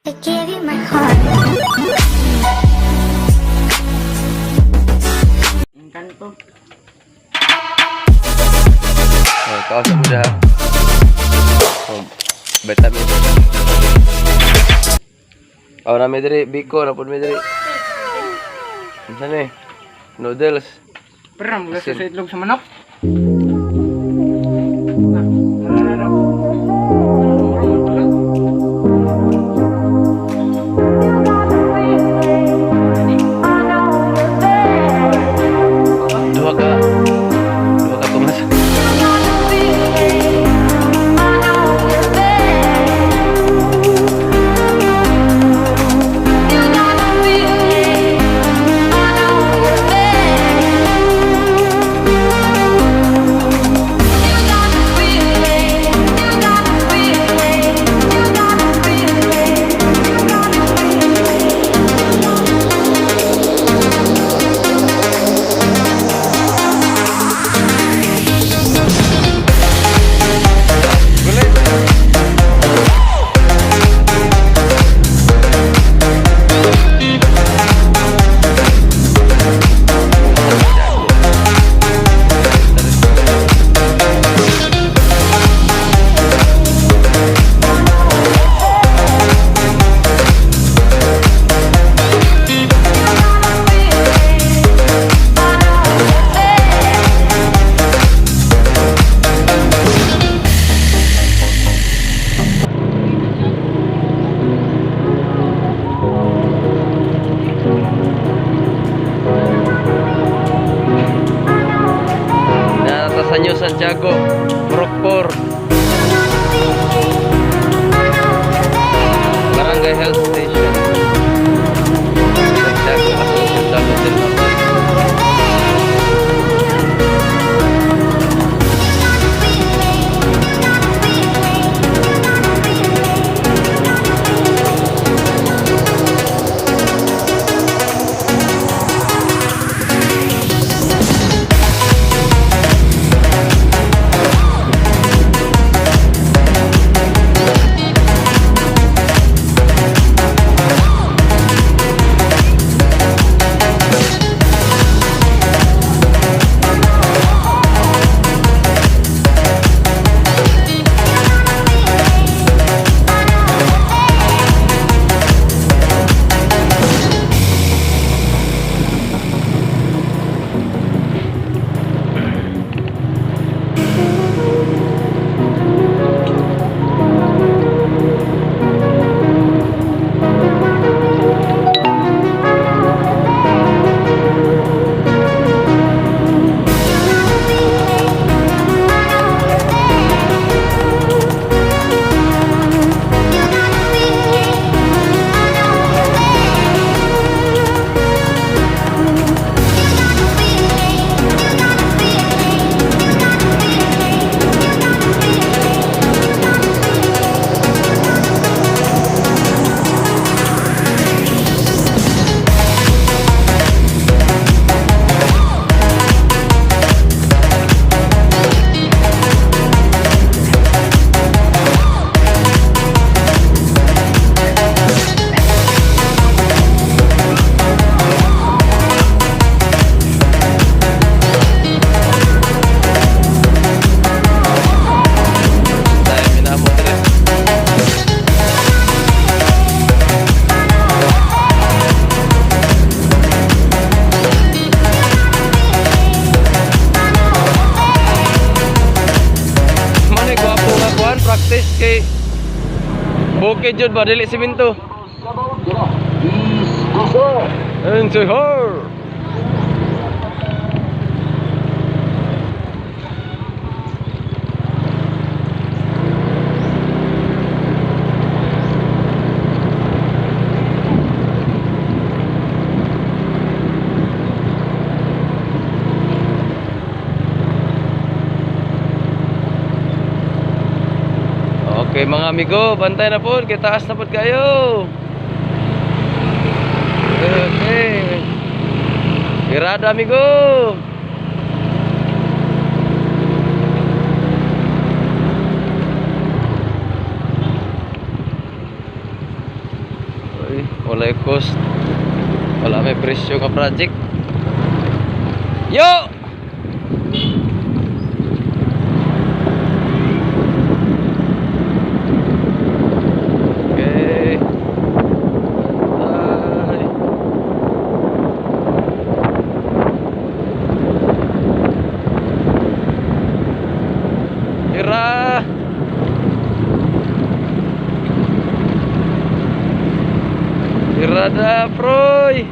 I gave you my heart. Engkanto. Oh, kausap mo siya. Oh, vitamin. Oh, na mi diri biko na pud mi diri. Unsa ni? Noodles. Pero ang Asin. sa itlog sa manok. Duha ka tungas. Gulay. Natasan nyo Santiago, Prokpor. Barangay Health Station. Santiago, Asuncion, Davao del Norte. Tayo minamo diri. Mane gwapo nga kuan practice kay bukid jud ba dili simento. And to her. Okay mga amigo, bantay na po, kitaas na po kayo. Okay. Irada, amigo. Eh. Walay cost. Wala may presyo nga project. Yo! Okay. Bye. Ira! Ira na, Froy!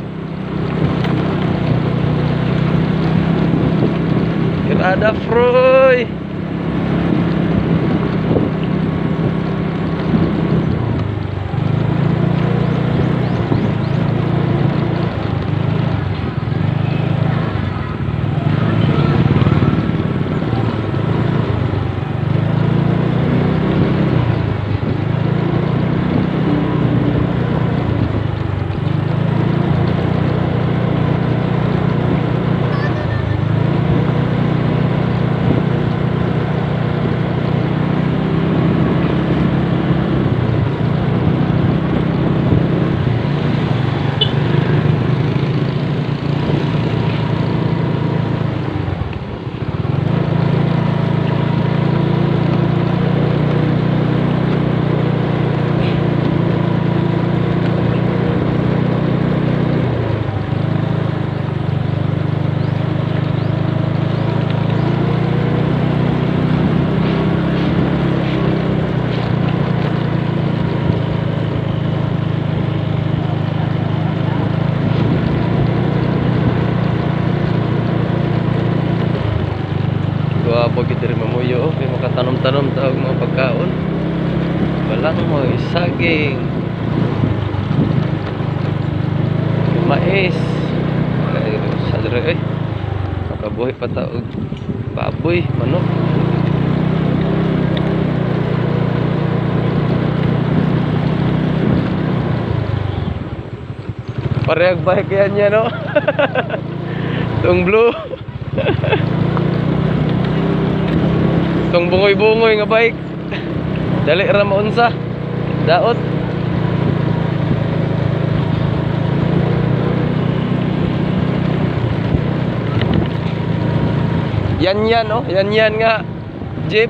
Ira na, Froy! Gwapo gid diri mamuyo, oh. Kay makatanom-tanom ta og mga pagkaon. Balanghoy, saging, mais. Ay, sa diri eh. Makabuhi pa ta og baboy, manok. Parehag bike yan niya, no? Itong blue. Itong bungoy-bungoy nga bike. Dali ra maunsa. Daot. Yan yan, oh. Yan yan nga. Jeep.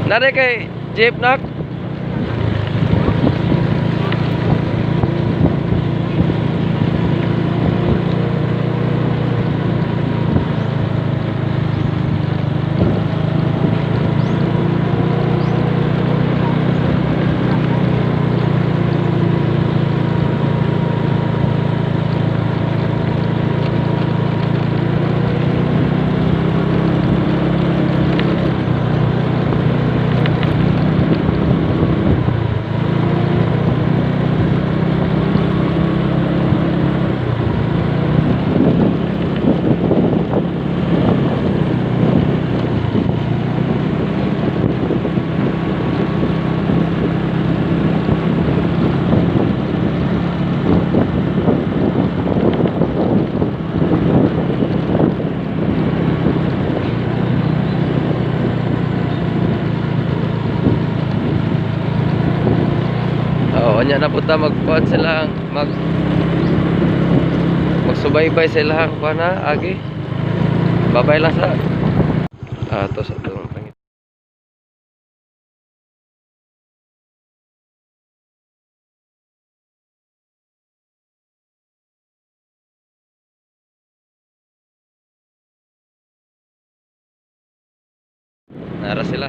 Nare kay jeep nak. Oo, nya na po ta magkuan sila magsubaybay sa ilahang kuan na agi. Babay lang sa to sa itong pangit. Nara sila.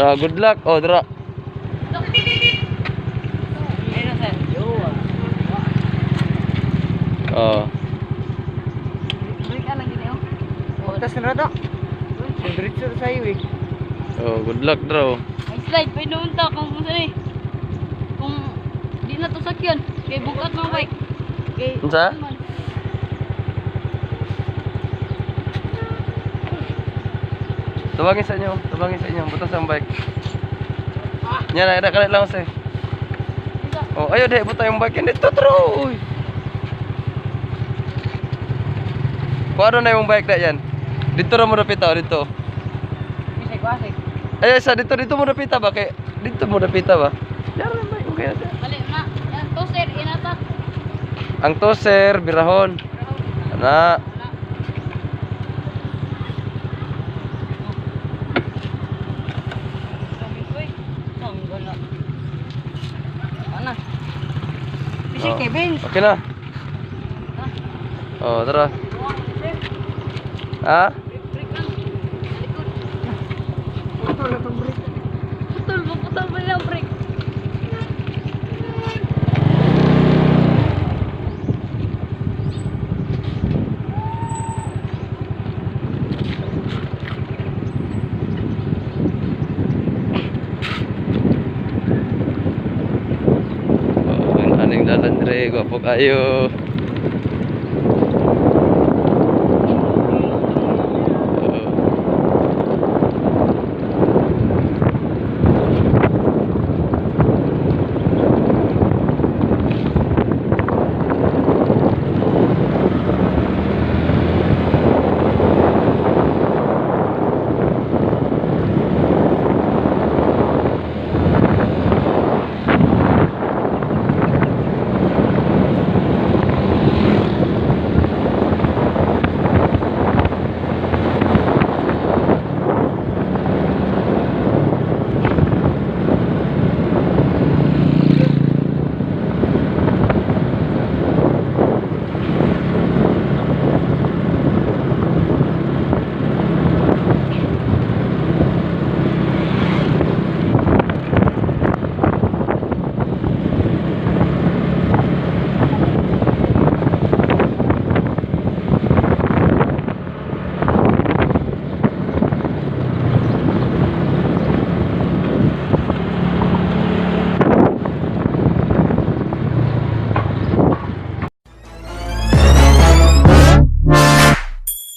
Ah, good luck. Oh, dra. Ayun sir. Oh. Break ka lang gini oh. Tas na to. Diretso sa iyo eh. Oh, good luck draw. Ay slide pa noon ta kung kung saan eh. Kung di na to sakyan kay bukat mga bike. Kay Unsa? man. Tawagin sa inyo, tawagin sa inyo, butas ang bike. Yan na, kalit lang sa. Oh, ayo deh, buta yung bike dito, tro. Uy. Kuwaro na yung bike na yan. Dito ra mo napita, dito. Bisay ko asik. Ay, sa dito dito mo napita ba kay dito mo napita ba? Yan ra bike, okay na siya. Bali na. Yan to sir inata. Ang toser, birahon. Ana. Wala. Ana. Bisay Oh. Kevin. Okay na. Oh, tara. Ha? Break lang. Likod. Putol na tong break. Putol mo, putol mo lang break. Oh, ang aning dalan dre, gwapo kayo. Oh.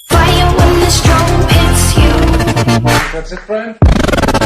Fire when the strobe hits you. That's it, Brian.